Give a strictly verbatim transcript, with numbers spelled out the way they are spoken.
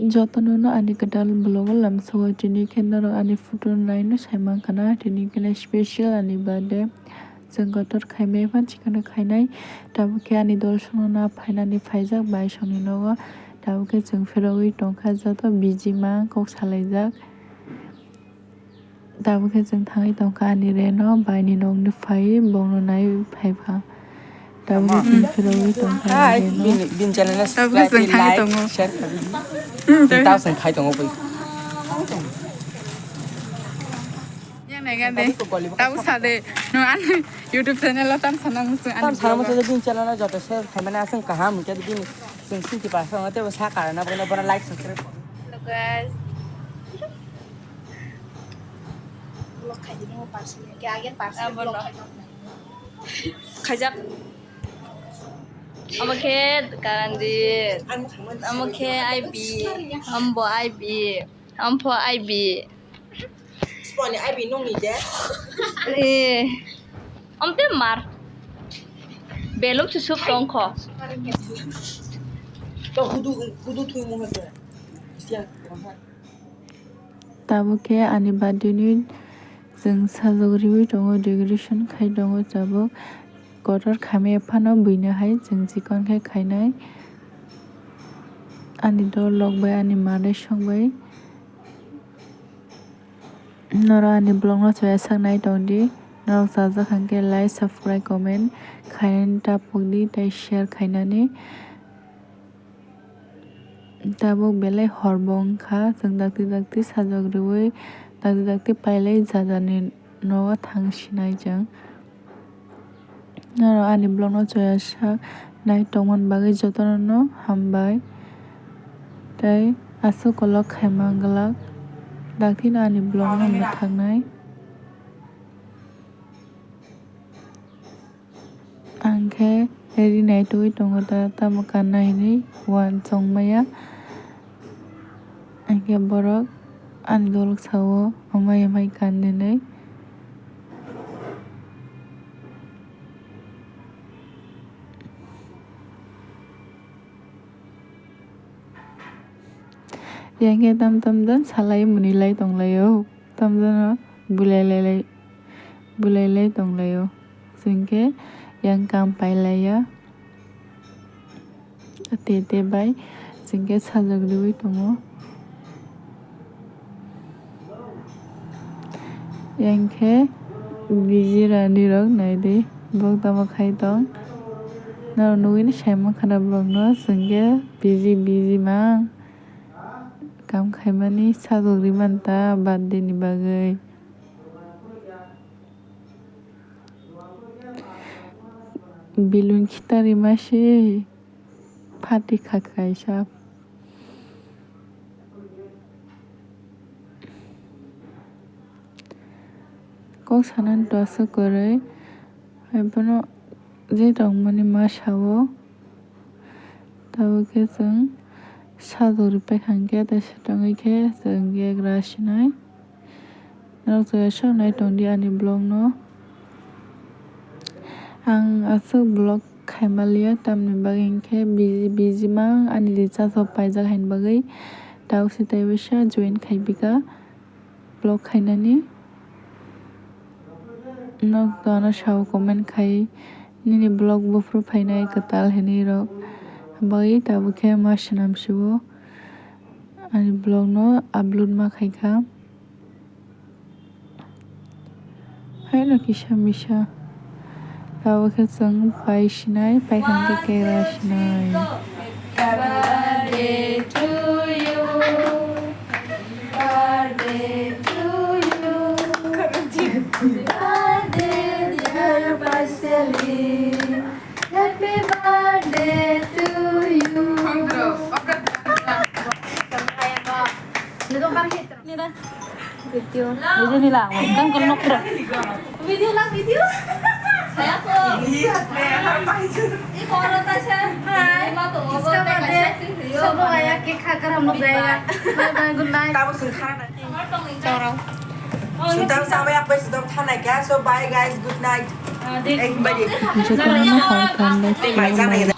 Jotono no ani kwtal vlog o lamsao, tini khe norok ani photo no nai no sai mankha na, tini khe special ani birthday. Chwng kotor khaimai phan chikano khainai, tabuk khe ani dol songno na phainani phaijak bai songni nogo, tabuk khe chwng phirogwi tongkha joto busy ma kok salaijak. Tabuk khe chwng thangwi tongkha ani reno, baini nokni phai bokno naiwi phaikha. Tabuk khe chwng phirogwi tongkha ani reno. Bini, bini channel no subscribe, like, share khaidi. Chwng tao chwng khai tongo bui. Yang nai gan de. Tabuk sa de. No ani YouTube channel o tam sana musu ani. Tam sana musu bini channel o joto share khaimani aswng kaham hwnkhe bini chwng sinti pasa wngo tei bo sa karana bono bono like subscribe. Hello guys. Vlog khaidi nung parcel ke agen parcel vlog khaidi. Khaijak. Omo khe Karanjit. Omo khe I B. Omo bo I B. Omo pho I B. Sponi I B nung ni de. Eh. Omo te mar. Belum susup tongkho. To hudu hudu thui mo hete. Tabuk khe ani birthday ni chwng sajagriwi tongo, decoration khai tongo tabuk. Kotor khamya phano buino hai chwng chikon khe khainai. Ani dol rok bai, ani manwi song bai. Norok ani vlog no chaya sak nai tong di. Norok chajak hwnkhe like, subscribe, comment khainani ta pok di tei share khainani. Tabuk belai hor bo wngkha, chwng dakti dakti sajagriwi, dakti dakti pailai jajani nogo thang sinai chwng. Norok ani vlog no chaya sak nai tongmani bagwi jotono no hambai tei aswk kolok khaima glak, dakti no ani vlog no mwthaknai. Ang khe ri naitugwi tongo da, tamo kanna hinwi uansukmaya. Ang khe borok ani dolok sao, amai amai kan hinwi. Yang khe tam tam jan salai mwnwi lai tong laio. Tamjano bulai lai lai, bulai lai tong laio. Chwng khe yang kam pai laiya. Te te bai chwng khe sajagriwi tongo. Yang khe busy rani rok nai di, bok tamo khai tong. Norok nugwi no sai mankha na borok no, chwng khe busy busy mang. Kam khaimani sajagri manta birthday ni bagwi. Balloon khitarwi mase phatwi kha kaisa. Kok sanani to aswk kwrwi, hai bono je tongmani ma sao. Tabuk khe chwng sajagri paikha hwnkhe tei swtangwi khe chwng yagra sinai. Norok chaya sok nai tong di ani vlog no. Ang aswk vlog khaima liya, tamni bagwi hwnkhe busy, busy mang ani recharge rok paijak haini bagwi. Tabuk se tei waisa join khai bika vlog khainani. Nok to ano sao comment khai, nini vlog buphuru phainai kwtal hinwi rok. Bagwi tabuk khe ma swnam sio ani vlog no upload ma khaikha. Haino kisa misa. Tabuk khe chwng pai sinai, paikha hwnkhe kera sinai. Birthday to you. Birthday to you. Birthday, dear Paisali. Happy birthday to you. Video. Video ni lang. Kan kon nok pro. Video lang, video. Saya ko. Iko orang tasha. Hai. Isko mate. Sobo aya ke khakar hum log jayega. Bye bye, good night. Tabo sung khana. Choro. Sudam sampai apa sudam thana kya? So bye guys, good night. Everybody. Jotono no hor khan bai.